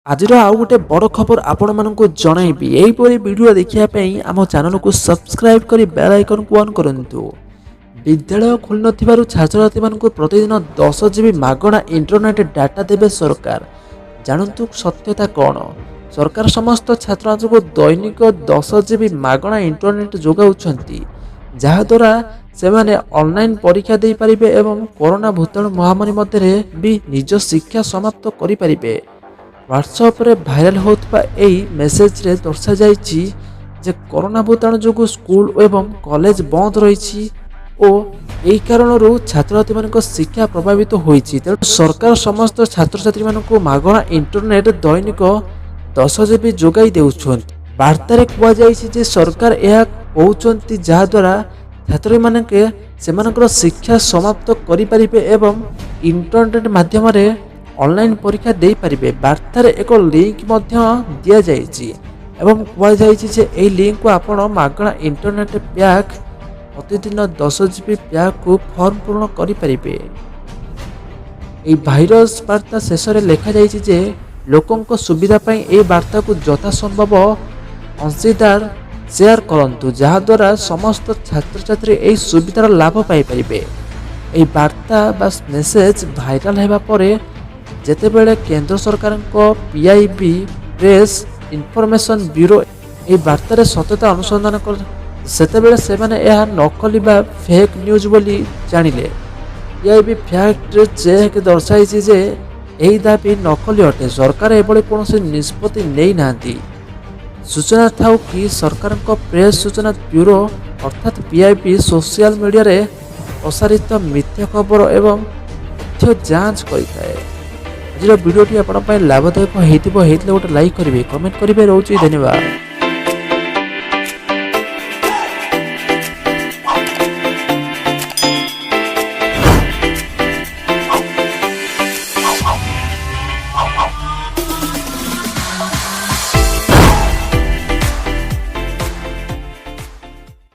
ଆଜିର ଆଉ ଗୋଟେ ବଡ଼ ଖବର ଆପଣମାନଙ୍କୁ ଜଣାଇବି। ଏହିପରି ଭିଡ଼ିଓ ଦେଖିବା ପାଇଁ ଆମ ଚ୍ୟାନେଲକୁ ସବସ୍କ୍ରାଇବ୍ କରି ବେଲ୍ ଆଇକନ୍କୁ ଅନ୍ କରନ୍ତୁ। ବିଦ୍ୟାଳୟ ଖୋଲିନଥିବାରୁ ଛାତ୍ରଛାତ୍ରୀମାନଙ୍କୁ ପ୍ରତିଦିନ 10 ଜିବି ମାଗଣା ଇଣ୍ଟରନେଟ୍ ଡାଟା ଦେବେ ସରକାର। ଜାଣନ୍ତୁ ସତ୍ୟତା କ'ଣ? ସରକାର ସମସ୍ତ ଛାତ୍ରଛାତ୍ରୀଙ୍କୁ ଦୈନିକ 10 ଜିବି ମାଗଣା ଇଣ୍ଟରନେଟ୍ ଯୋଗାଉଛନ୍ତି, ଯାହାଦ୍ୱାରା ସେମାନେ ଅନଲାଇନ୍ ପରୀକ୍ଷା ଦେଇପାରିବେ ଏବଂ କରୋନା ଭୂତାଣୁ ମହାମାରୀ ମଧ୍ୟରେ ବି ନିଜ ଶିକ୍ଷା ସମାପ୍ତ କରିପାରିବେ। ହ୍ୱାଟ୍ସଆପ୍ରେ ଭାଇରାଲ ହେଉଥିବା ଏହି ମେସେଜରେ ଦର୍ଶାଯାଇଛି ଯେ କରୋନା ଭୂତାଣୁ ଯୋଗୁଁ ସ୍କୁଲ ଏବଂ କଲେଜ ବନ୍ଦ ରହିଛି ଓ ଏହି କାରଣରୁ ଛାତ୍ରଛାତ୍ରୀମାନଙ୍କ ଶିକ୍ଷା ପ୍ରଭାବିତ ହୋଇଛି। ତେଣୁ ସରକାର ସମସ୍ତ ଛାତ୍ରଛାତ୍ରୀମାନଙ୍କୁ ମାଗଣା ଇଣ୍ଟରନେଟ୍ ଦୈନିକ 10 ଜିବି ଯୋଗାଇ ଦେଉଛନ୍ତି। ବାର୍ତ୍ତାରେ କୁହାଯାଇଛି ଯେ ସରକାର ଏହା କହୁଛନ୍ତି, ଯାହାଦ୍ୱାରା ଛାତ୍ରମାନେ ସେମାନଙ୍କର ଶିକ୍ଷା ସମାପ୍ତ କରିପାରିବେ ଏବଂ ଇଣ୍ଟରନେଟ୍ ମାଧ୍ୟମରେ ଅନଲାଇନ୍ ପରୀକ୍ଷା ଦେଇପାରିବେ। ବାର୍ତ୍ତାରେ ଏକ ଲିଙ୍କ ମଧ୍ୟ ଦିଆଯାଇଛି ଏବଂ କୁହାଯାଇଛି ଯେ ଏହି ଲିଙ୍କକୁ ଆପଣ ମାଗଣା ଇଣ୍ଟରନେଟ୍ ପ୍ୟାକ୍, ପ୍ରତିଦିନ 10 ଜିବି ପ୍ୟାକ୍କୁ ଫର୍ମ ପୂରଣ କରିପାରିବେ। ଏହି ଭାଇରାଲ ବାର୍ତ୍ତା ଶେଷରେ ଲେଖାଯାଇଛି ଯେ ଲୋକଙ୍କ ସୁବିଧା ପାଇଁ ଏହି ବାର୍ତ୍ତାକୁ ଯଥାସମ୍ଭବ ଅଂଶୀଦାର ସେୟାର କରନ୍ତୁ, ଯାହାଦ୍ୱାରା ସମସ୍ତ ଛାତ୍ରଛାତ୍ରୀ ଏହି ସୁବିଧାର ଲାଭ ପାଇପାରିବେ। ଏହି ବାର୍ତ୍ତା ବା ମେସେଜ ଭାଇରାଲ ହେବା ପରେ ଯେତେବେଳେ କେନ୍ଦ୍ର ସରକାରଙ୍କ ପିଆଇବି, ପ୍ରେସ୍ ଇନଫର୍ମେସନ୍ ବ୍ୟୁରୋ, ଏହି ବାର୍ତ୍ତାରେ ସତ୍ୟତା ଅନୁସନ୍ଧାନ କଲେ, ସେତେବେଳେ ସେମାନେ ଏହା ନକଲି ବା ଫେକ୍ ନ୍ୟୁଜ୍ ବୋଲି ଜାଣିଲେ। ପିଆଇବି ଫ୍ୟାକ୍ଟ ଚେକ୍ ଦର୍ଶାଇଛି ଯେ ଏହି ଦାବି ନକଲି ଅଟେ। ସରକାର ଏଭଳି କୌଣସି ନିଷ୍ପତ୍ତି ନେଇନାହାନ୍ତି। ସୂଚନା ଥାଉ କି, ସରକାରଙ୍କ ପ୍ରେସ୍ ସୂଚନା ବ୍ୟୁରୋ ଅର୍ଥାତ୍ ପିଆଇବି ସୋସିଆଲ ମିଡ଼ିଆରେ ପ୍ରସାରିତ ମିଥ୍ୟା ଖବର ଏବଂ ତଥ୍ୟ ଯାଞ୍ଚ କରିଥାଏ। ଆଜିର ଭିଡ଼ିଓଟି ଆପଣଙ୍କ ପାଇଁ ଲାଭଦାୟକ ହେଇଥିବ। ହେଇଥିଲେ ଗୋଟେ ଲାଇକ୍ କରିବେ, କମେଣ୍ଟ କରିବେ। ରହୁଛି, ଧନ୍ୟବାଦ।